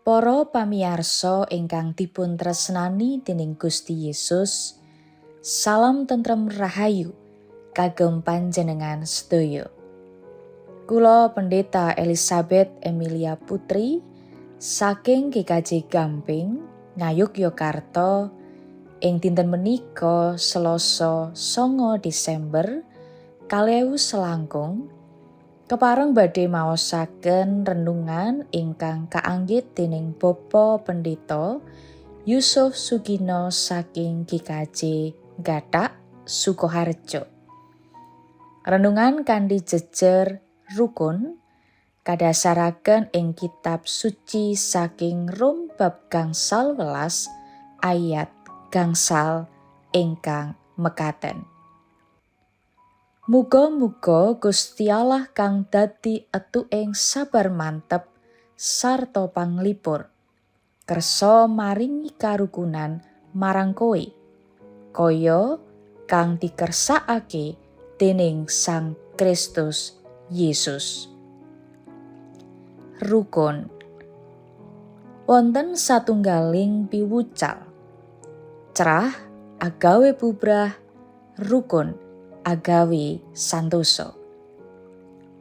Para pamiyarsa ingkang dipun tresnani dening Gusti Yesus, salam tentrem rahayu kagem panjenengan sedaya. Kula Pendeta Elizabeth Emilia Putri saking GKJ Gamping, Ngayogyakarta, ing dinten menika Selasa 9 Desember 2000 selangkung kepareng badhe maosaken renungan ingkang kaanggit dening Bapak Pendeta Yusuf Sugino saking GKJ Gatak, Sukoharjo. Renungan kanthi jejer rukun kadasaraken ing kitab suci saking Rom bab 11 ayat 5 ingkang mekaten. Muga-muga Gusti Allah kang dadi etuking sabar mantep sarta panglipur kersa maringi karukunan marang kowe kaya kang dikersakake dening Sang Kristus Yesus. Rukun. Wonten satunggaling piwucal. Crah agawe bubrah, rukun agawe santosa.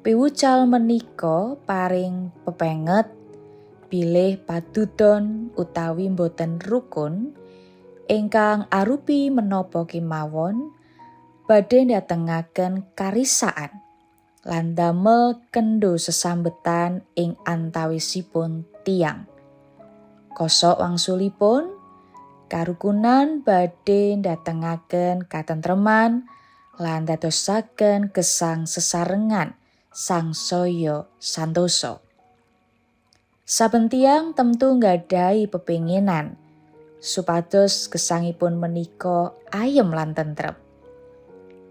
Piwucal menika paring pepenget bilih padudon utawi boten rukun ingkang arupi menapa kemawon badhe ndatengaken karisaan lan damel kendho sesambetan ing antawisipun tiyang. Kosok wangsulipun, karukunan badhe ndatengaken katentreman lan dadosaken gesang sesarengan sangsaya santosa. Saben tiyang temtu nggadahi pepinginan supados gesangipun menika ayem lan tentrem.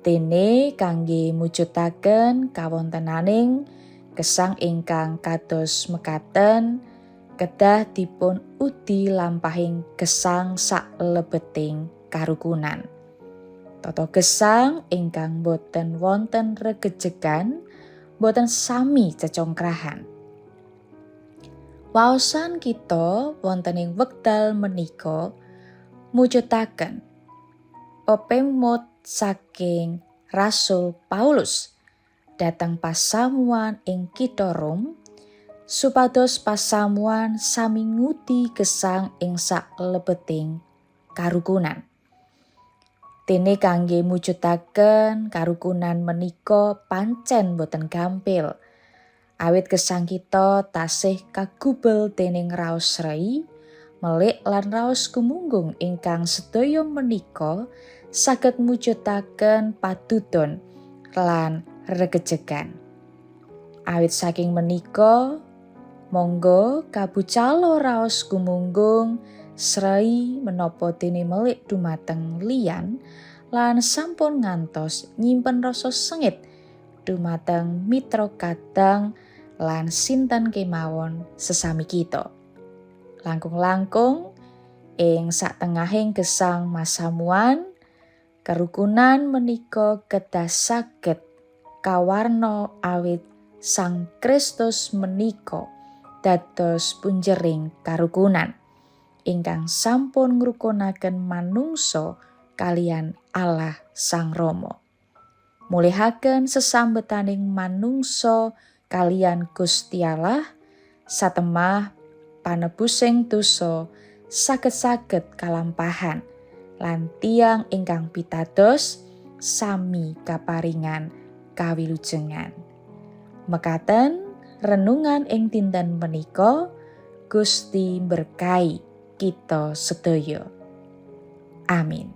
Dene kangge mujudaken kawontenaning gesang ingkang kados mekaten kedah dipun udi lampahing gesang saklebeting karukunan. Tata gesang ingkang boten wonten regejegan, boten sami cecongkrahan. Waosan kita wonten ing wekdal menika mujudaken pepemut saking Rasul Paulus dhateng pasamuan ing kitha Rom supados pasamuan sami ngudi gesang ing saklebeting karukunan. Dene kangge mujudaken karukunan menika pancen boten gampil. Awit gesang kita tasih kagubel dening raos srei, melik lan raos gumunggung ingkang sedaya menika saged mujudaken padudon lan regejegan. Awit saking menika, monggo kabucalo raos gumunggung, srei menapa dene melik dumateng liyan lan sampun ngantos nyimpen rasa sengit dumateng mitra kadang lan sinten kemawon sesami kita. Langkung-langkung ing satengahing gesang masamuan, kerukunan menika kedah saged kawarna awit Sang Kristus menika dados punjering karukunan ingkang sampun ngrukunaken manungsa kaliyan Allah Sang Rama. Mulihaken sesambetaning manungsa kaliyan Gusti Allah satemah panebusing dosa saged-saged kalampahan lan tiyang ingkang pitados sami kaparingan kawilujengan. Mekaten renungan ing dinten menika. Gusti berkahi kita sedaya. Amin.